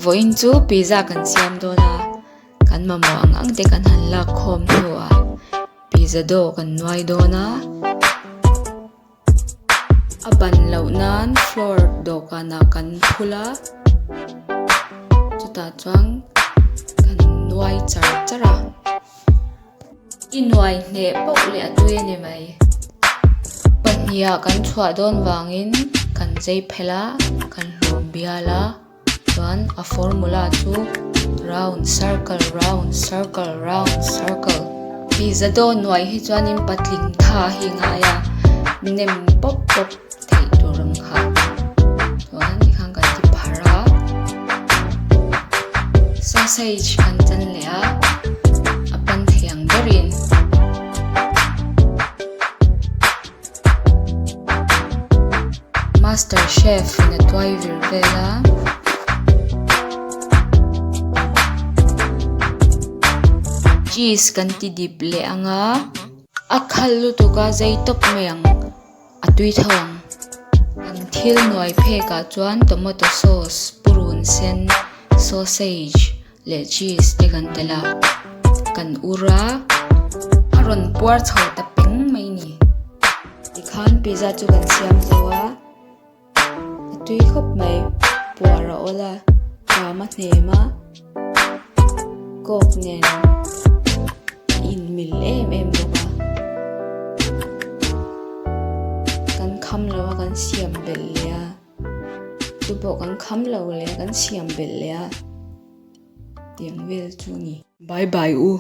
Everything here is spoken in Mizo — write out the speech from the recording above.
Vawiin chu pizza kan siam dawn a, kan mamawh ang ang te kan han lak khawm hnuah pizza dough kan nuai dawn a. A ban loh nan floor dawhkanah kan phul a, chutah chuan kan nuai char char a. I nuai hneh pauh leh a tui a ni mai. Pahniha kan chhuah dawn vangin kan chei phelh a, kan hlum bial a, chuan a formula chu round circle round circle round circle. Pizza dawn nuai hi chuanin patling tha hi ngai a, nem pawp pawp theih tur ang kha. Chuan tikhan kan ti pharh a, sausage kan chan leh a, a pan thei ang berin. Master chef in a tuai vir vel a. Cheese kan ti dip leh ang a, a khal lutuk a zei tawp mai ang. A tui tho ang. An thil nuai phek ah chuan tomato sauce, purun sen, sausage leh cheese te kan tel a, kan ur a, a rawn puar chho ta peng mai ni. Tikhan pizza chu kan siam zo a. A tui khawp mai, puar a awl a, ṭam a hnem a, coke nen a inmil em em bawk a, kan kham lo a kan siam belh leh a, chu pawh kan kham lo leh a kan siam belh leh a, tiang vel chu a ni. Bye bye u.